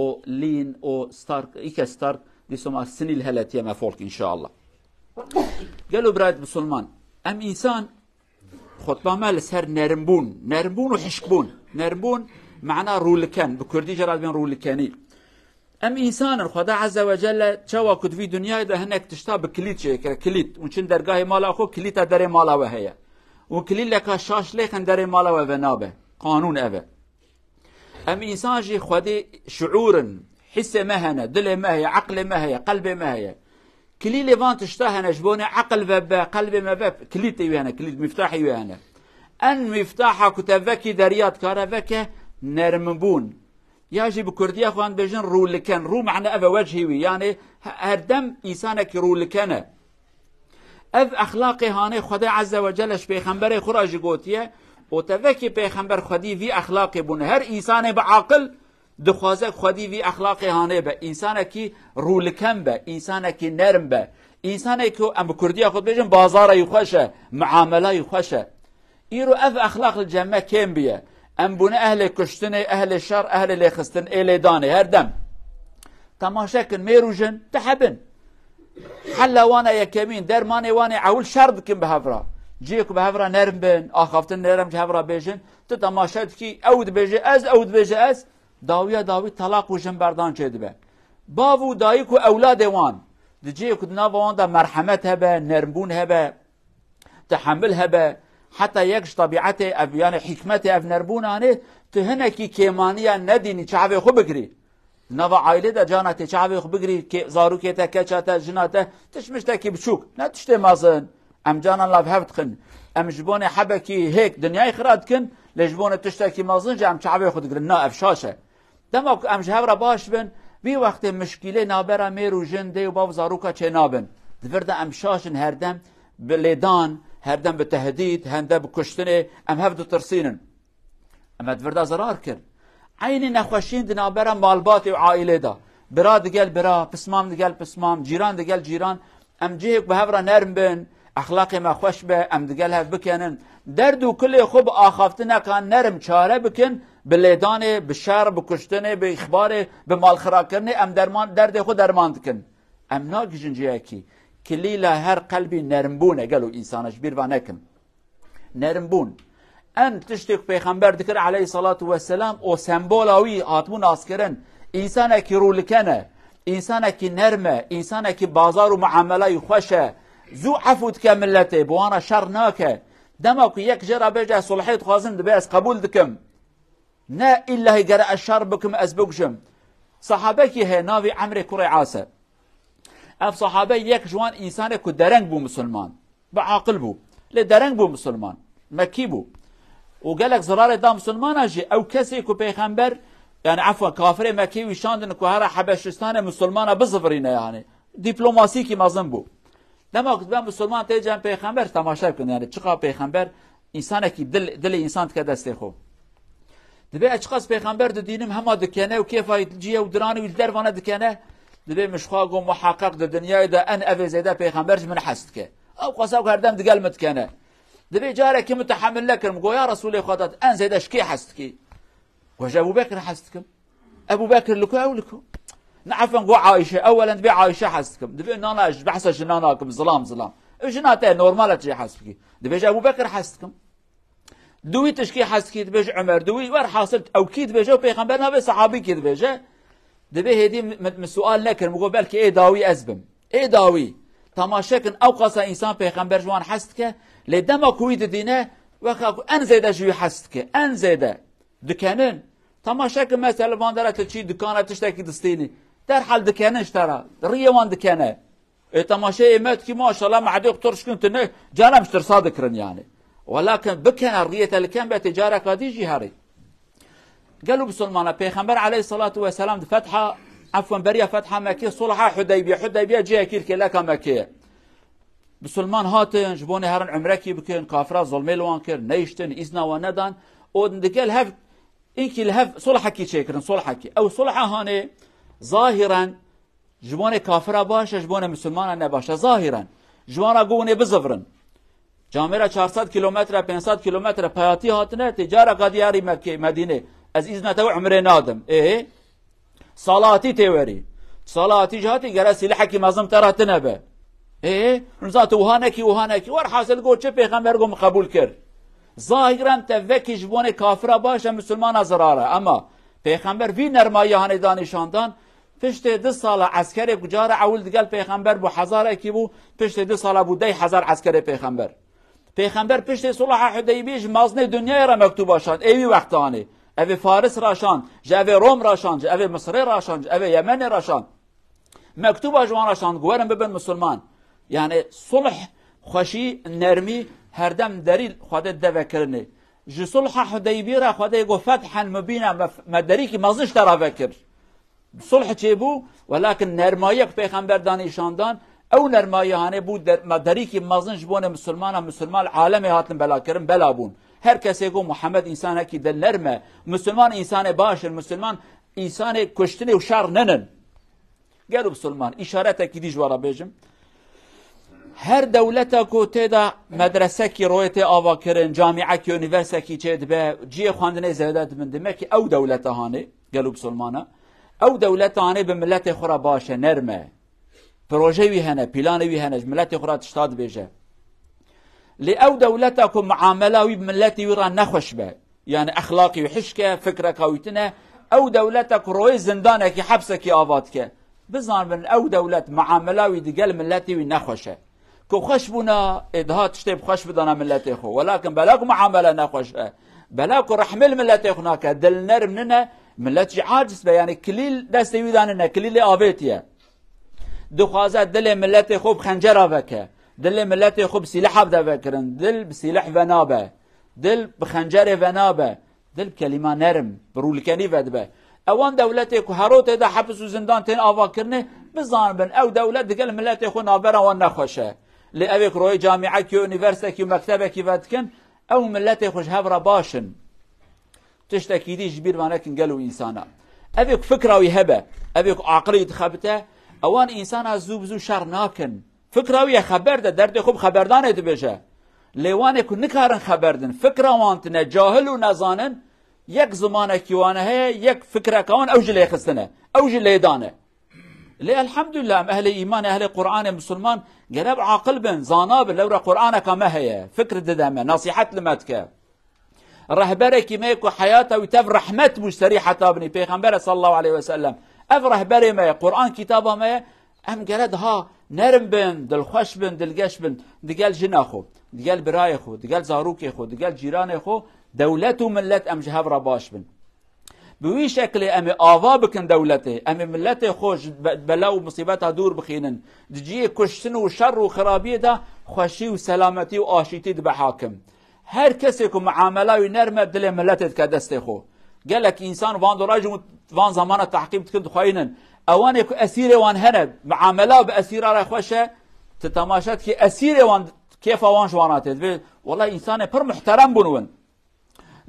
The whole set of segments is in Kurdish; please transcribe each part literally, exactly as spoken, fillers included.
û Lin û Stark, îke Stark, dîso ma Snil heletiye me folk înşallah. Gelo birayet Musulman, em însan, xutba me li ser nermbûn, nermbûn û hişkbûn. Nermbûn mana rûliken, bi kurdî jî re dibên rûlikenî. Em însan in, Xweda Azze ve Celle çawa ku di vî dinyayê de hinek tişta bi kilît çêkir, kilît. Hûn çin dergahê mala xwe, kilîta derê mala we heye. Û kilîleka şaş lêxin derê mala we ve nabe. Qanûn ev e. Em însan jî Xwedî şiûr in, hissê me hene, dilê me heye, eqlê me heye, qelbê me heye. Kilîlê van tişta hene, ji bonê eqil ve be, qelbê me ve, kilîtê wî hene, kilît miftahê wî hene. En miftaha ku te vekî deriya dikare veke nermbûn. Ya jî bi kurdiya xwe dibêjin rûliken. Rû mane ev e, wechî wî. Yanê he-, herdem însanekî rûliken e. Ev exlaqê hanê Xwedê Azze ve Celle ji pêxemberê xwe re jî gotiye û te vekî pêxember xwedî vî exlaqê bûne. Her însanê bi aqil dixwaze xwedî vî exlaqê hanê be. Însanekî rûliken be, însanekî nerm be. Însanekî em bi kurdiya xwe dibêjin bazara yî xweş e, muamela yî xweş e. Îro ev exlaq li cem me kêm biye. Em bûne ehlê kuştinê, ehlê şer, ehlê lêxistin, ê lêdanê, her dem. Temaşe kin, mêr û jin dihebin. Hella wana yekemîn, dermanê wan ê ewil şer dikin bi hev re. Cihê ku bi hev re nerm bin, axaftin nerm ji hev re bêjin, tu temaşe dikî, ew dibêje ez, ew dibêje ez, dawiya dawî telaq û jin berdan çêdibe. Bav û dayik û ewladê wan, di cihê ku di nava wan de merhemet hebe, nermbûn hebe, tehemil hebe, heta yek ji tebîetê ev, yani hikmetê ev nermbûnanê, tu hinekî kêmaniya nedînî çavê xwe bigirî. Di nava aîlê de cana tê çavê xwe bigirî, kê-, zarokê te, keça te, jina te, tiştmiştekî biçûk, ne tiştê mezin. Em canan lav hev dixin. Em ji bonê hebekî hêk dinyayê xira dikin, lê ji bonê tiştekî mezin jî em çavê xwe digirin. Na, ev şaş e. Dema ku em ji hev re baş bin, vî wextê mişkîlê nabera mêr û jin, dê û bav zaroka çê nabin. Di vir de em şaş in, herdem bi lêdan, herdem bi tehdîd, hende bi kuştinê, em hev ditirsînin. Em di vir de zerar kir. Eynî nexweşiyên di nabera malbatê û aîlê de. Bira digel bira, pismam digel pismam, cîran digel cîran. Em cihê ku bi hev re nerm bin, exlaqê me xweş be, em digel hev bikenin. Derd û kulê xwe bi axaftineka nerm çare bikin, bi lêdanê, bi şer, bi kuştinê, bi îxbarê, bi malxirakirinê em derman, derdê xwe derman dikin. Em nagihîjin cihekî. Kilîla her qelbî nermbûn e, gelo însana ji bîr ve nekin. Nermbûn. En tiştê ku Pêxember dikir aleyhissalatu vesselam û sembola wî hatibû naskirin, însanekî rûliken e, însanekî nerm e, însanekî bazar û muamela wî xweş e, zû efû dike miletê, bi wan re şer nake. Dema ku yek jê re bêje ez sulhê dixwazim, dibê ez qebûl dikim. Ne îllahî gere ez şer bikim, ez bikujim. Sahabekî heye, navê Emrê kurê As e. Ev sahabe yek ji wan însanê ku dereng bû misilman. Bi aqil bû. Lê dereng bû misilman. Mekkî bû. Û gelek zirarê da misilmana jî, ew kesê ku pêxember, yani efwen, kafirê Mekkî wî şandin ku here Hebeşistanê misilmana bizivirîne yani. Dîplomasîkî mezin bû. Dema ku dibe misilman tê cem pêxember, temaşe bikin yani çiqa pêxember Însanekî dil, dilê însan dike destê xwe. Dibê ez çiqas pêxember didînim, hema dikene û kêfa cî ye û diranê wî li dervane dikene. Dibê min ji xwe got, muheqeq di dinyayê de en evê zêde pêxember ji min hez dike. Ew qasa ku herdem digel min dikene. Dibê carekî min tehemil nekirim. Got, ya Resûlê Xweda, en zêde ji kê hez dikî? Got, ji Ebû Bekir hez dikim. Ebû Bekir li ku, ew li ku? Ne, efwen, got Ayşe, ewelen dibê Ayşe hez dikim. Dibê nana, ez ji behsa jinan nakim, zilam zilam. Ew jina te normal e tu jê hez bikî. Dibêje Ebû Bekir hez dikim. Di wî tu ji kî hez dikî, dibêje Omer. Di wî, werhasil ew kî dibêje, ew pêxember nabe, sahabî kî dibêje. Dibê hêdî min, min sual nekir, min got belkî ê dawî ez bim. Ê dawî. Temaşe kin, ew qasa însan pêxember ji wan hez dike, lê dema ku wî didîne, weka ku en zêde ji wî hez dike, en zêde. Dikenin. Temaşe ki mesela van dera tu çî dikana tiştekî distînî. Derhal dikenin ji te re. Riyê wan dikene. Ê temaşeyê me dikî maşallah, mehdê xwe tirş kin tune, canem ji tirsa dikirin yani. Welakin bikene riyê te li kem be tê careka dî jî herî. Gelo bisilmana, Pêxember aleyhissalatu vesselam di fetha, efwen beriya fetha Mekkê, sulha Hudeybiye. Hudeybiye cihekî li kêleka Mekkê ye. Bisilman hatin, ji bo nê herin umrekî bikin, kafira zulmê li wan kir, neyiştin, îzna wan nedan. Û digel hev, inkî li hev sulhekî çêkirin, sulhekî. Ew sulha hanê, zahiren, ji bo nê kafira baş e, ji bo nê misilmana ne baş e, zahiren. Ji wan re got hûn ê bizivirin. Camêra çar sed kilometre, pênc sed kilometre peyatî hatine, tê careka diyarî Mekkê, Medînê. Ez îzna te û umrê nadim. Ê? Salatî tê werî. Salatî jî hatî gere sîlehekî mezin te re tine be. Ê, niza tu wiha nekî, wiha nekî. Werhasil got çi pêxember got min qebûl kir. Zahiren te vekî ji bonê kafira baş e, misilmana zirar e. Ema pêxember vî nermayî hanê da nîşandan, piştê du sala eskerê ku cara ewil digel pêxember bû, hezarekî bû, piştê du sala bû dey hezar eskerê pêxember. Pêxember piştê Sulha Hudeybiyê ji mazinê dinyayê re mektûba şand. Ê wî wextanê. Evê Faris re şand, ji evê Rom re şand, ji evê Misirê re şand, ji evê Yemenê re şand. Mektûba ji wan re şand, ku werin bibin misilman. Yani sulh, xweşî, nermî, herdem derî Xwedê dide vekirinê. Ji Sulha Hudeybiyê re Xwedê got, "Fethen mubîna", me, me derîkî mezin ji te re vekir. Sulh çêbû, welakin nermayiyek pêxember da nîşandan, ew nermayî hanê bû der-, me derîkî mezin ji bonê misilmana, misilman alemê hatin belakirin, bela bûn. Her kesê got, "Muhammed însanekî dilnerm e, misilman însanê baş in, misilman însanê kuştinê û şer ninin." Gelo misilman, îşaretekî dî ji we re bêjim. Her dewleta ku tê de medresekî royê tê ava kirin, camîekî, unîversekî çê dibe, cihê xwendinê zêde dibin, demek ki ew dewleta hanê, gelo misilmana, ew dewleta hanê bi miletê xwe re baş e, nerm e. Proje wî hene, planê wî hene, ji miletê xwe re tişta dibêje. Lê ew dewleta ku muamela wî bi miletê wî re nexweş be, yani exlaqî wî hişk e, fikreka wî tune, ew dewleta ku royê zindanekî, hepsekî ava dike, bizanibin ew dewlet muamela wî digel miletê wî nexweş e. Ku xweş bûna, ê diha tiştê bi xweş bidana miletê xwe. Welakin bela ku muamele nexweş e, bela ku rehmê li miletê xwe nake, dilnerm nine, milet jî aciz be, yani kilîl destê wî de nine, kilîlê avêtiye. Dixwaze dilê miletê xwe bi xencera veke. Dilê miletê xwe bi sîleha bide vekirin. Dil bi sîleh venabe. Dil bi xencerê venabe. Dil bi kelîma nerm, bi rûlikenî vedibe. Ewan dewletê ku hero tê de hepis û zindan tên avakirinê, bizanibin ew dewlet digel miletê xwe navbera wan nexweş e. Lê evê ku royê camîekî, unîversekî û mektebekî vedikin, ew miletê xwe ji hev re baş in. Tiştekî dî ji bîr ve nekin gelo însana. Evê ku fikra wî hebe, evê ku aqilê wî dixebite, ewan însana zû bi zû şer nakin. Fikra wî ye xeber de, derdê xwe bi xeberdanê dibêje. Lê wanê ku nikarin xeber din, fikra wan tine, cahil û nezanin, yek zimanekî wan heye, yek fikreka wan ew jî lêxistine, ew jî lêdane. Lê elhamdülillah, em ehlê îman, ehlê Qur'anê, misilman, gere bi aqil bin, zana bin, lewra Qur'aneka me heye, fikr dide me, nasîhet li me dike. Rehberekî me ye ku heyata wî tev rehmet bû ji serî heta binî, Pêxembere sallallahu aleyhi ve sellem. Ev rehberê me ye, Qur'an kitaba me ye, em gere daha nerm bin, dilxweş bin, dilgeş bin, digel jina xwe, digel birayê xwe, digel zarokê xwe, digel cîranê xwe, dewlet û millet em ji hev re baş bin. Bi wî şeklê em ê ava bikin dewletê, em ê miletê xwe ji be-, bela û musîbeta dûr bixînin. Di cihê kuştin û şer û xirabiyê de xweşî û selametî û aşîtî dibe hakim. Her kesê ku muamela wî nerm e, dilê miletê dike destê xwe. Gelek însan van dola jî van zamana tehqîb dikin, dixweyînin. Ewanê ku esîrê wan hene, muamela bi esîra re xweş e, tu temaşe dikî, esîrê wan, kêfa wan ji wan re tê. Dibê, wela însanê pir muhterem bûn win.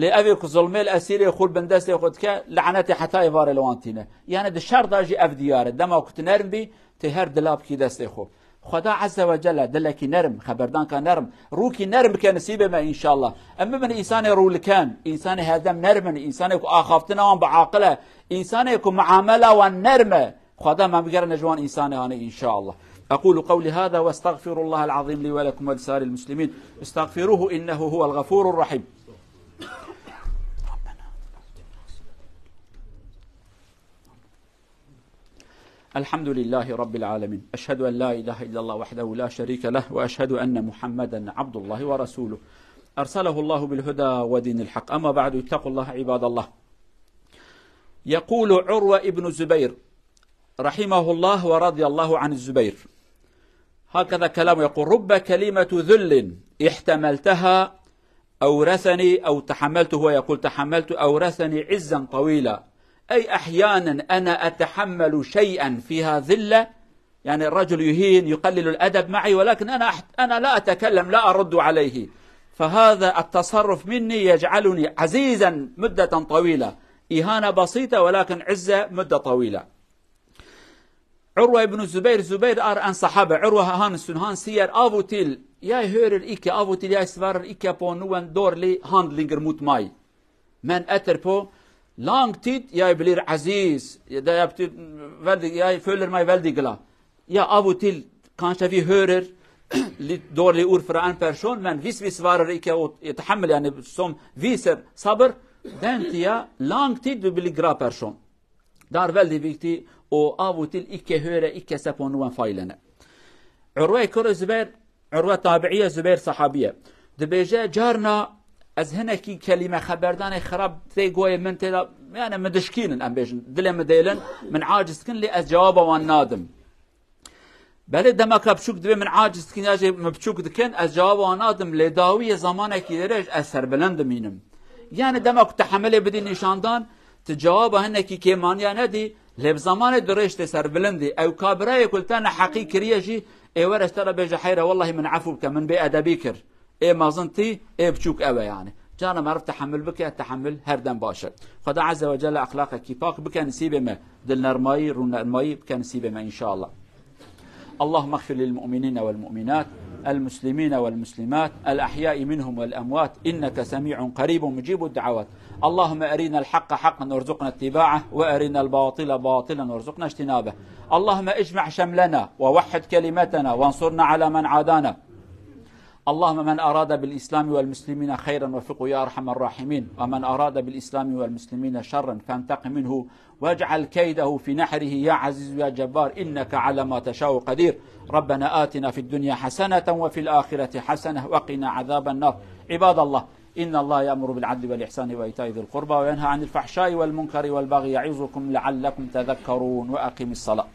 Lê evê ku zulmê li esîrê xwe li bin destê xwe dike, lanetê heta êvarê li wan tîne. Yani di şer de jî ev diyar e. Dema ku tu nerm bî, tê her dila bikî destê xwe. Xweda Azze ve Celle dilekî nerm, xeberdanka nerm, rûkî nerm bike nisîbê me înşallah. Em bibin însanê rûliken, însanê herdem nerm in, însanê ku axaftina wan bi aqil e, însanê ku muamela wan nerm e. Xweda me bigerine ji wan însanê hanê înşallah. أقول قولي هذا وأستغفر الله العظيم لي ولكم ولسائر المسلمين. استغفروه إنه هو الغفور الرحيم. الحمد لله رب العالمين. أشهد أن لا إله إلا الله وحده لا شريك له، وأشهد أن محمدا عبد الله ورسوله. أرسله الله بالهدى ودين الحق. أما بعد، اتقوا الله عباد الله. يقول عروة ابن الزبير، رحمه الله ورضي الله عن الزبير. هكذا كلام يقول: "رب كلمة ذل احتملتها أورثني"، أو تحملت، هو يقول: "تحملت أورثني عزا طويلا". أي أحيانا أنا أتحمل شيئا فيها ذلة، يعني الرجل يهين، يقلل الأدب معي، ولكن أنا أحت-، أنا لا أتكلم، لا أرد عليه، فهذا التصرف مني يجعلني عزيزا مدة طويلة، إهانة بسيطة ولكن عزة مدة طويلة. Urwa ibn Zubeyr, Zubeyr ar en sahabe, Urwa han sun han siyer av û til, ya hörer ikke av û til, ya svarer ikke på noen dårlig handlinger mot meg. Men etterpå, Lang Tid, ja, ich blir Aziz, da ja, ich blir, weil die, ja, ich fühle mich, weil die gla. Ja, av und til, kannst du wie hören, Lied dort, die Uhr für ein Person, wenn wiss, wiss war er, ich auch, ich tahammel, yani, som, wisser, sabr, denkt ja, lang Tid, du billig gra Person. Dar wel die wichtig, o av und til, ich höre, ich sepon nur feilene. Urwe kore Zübeyir, Urwe tabiiye, Zübeyir sahabiye. Dibêje, carna ez hinekî kelîme xeberdanê xirab tê goyê min tê de, yani min dişkînin, em bêjin, dilê min dêlin, min aciz dikin, lê ez cewaba wan nadim. Belê demaka biçûk divê min aciz dikin ya jî min biçûk dikin, ez cewaba wan nadim, lê dawiyê zamanekî dirêj ez serbilind dimînim. Yani dema ku te hemelê bidî nîşandan, tu cewaba hinekî kêmaniya nedî, lê bi zamanê dirêj tê serbilindî. Ew ka birayê ku li te neheqî kiriye jî, ê were ji te re bêje, heyre, wellahî min efû bike, min bêedebî kir. Ê mezin tî, ê biçûk ew e yani. Cana meriv tehemil bike, tehemil her dem baş e. Xweda Azze ve Celle exlaqekî pak bike nisîbê me, dilnermayî, rûnermayî bike nisîbê me înşallah. اللهم اغفر للمؤمنين والمؤمنات، المسلمين والمسلمات، الأحياء منهم والأموات، إنك سميع قريب مجيب الدعوات. اللهم أرنا الحق حقا وارزقنا اتباعه، وأرنا الباطل باطلا وارزقنا اجتنابه. اللهم اجمع شملنا ووحد كلمتنا وانصرنا على من عادانا. اللهم من أراد بالإسلام والمسلمين خيرا وفقه يا أرحم الراحمين، ومن أراد بالإسلام والمسلمين شرا فانتقم منه واجعل كيده في نحره يا عزيز يا جبار، إنك على ما تشاء قدير. ربنا آتنا في الدنيا حسنة وفي الآخرة حسنة وقنا عذاب النار. عباد الله، إن الله يأمر بالعدل والإحسان وإيتاء ذي القربى وينهى عن الفحشاء والمنكر والبغي يعظكم لعلكم تذكرون. وأقم الصلاة.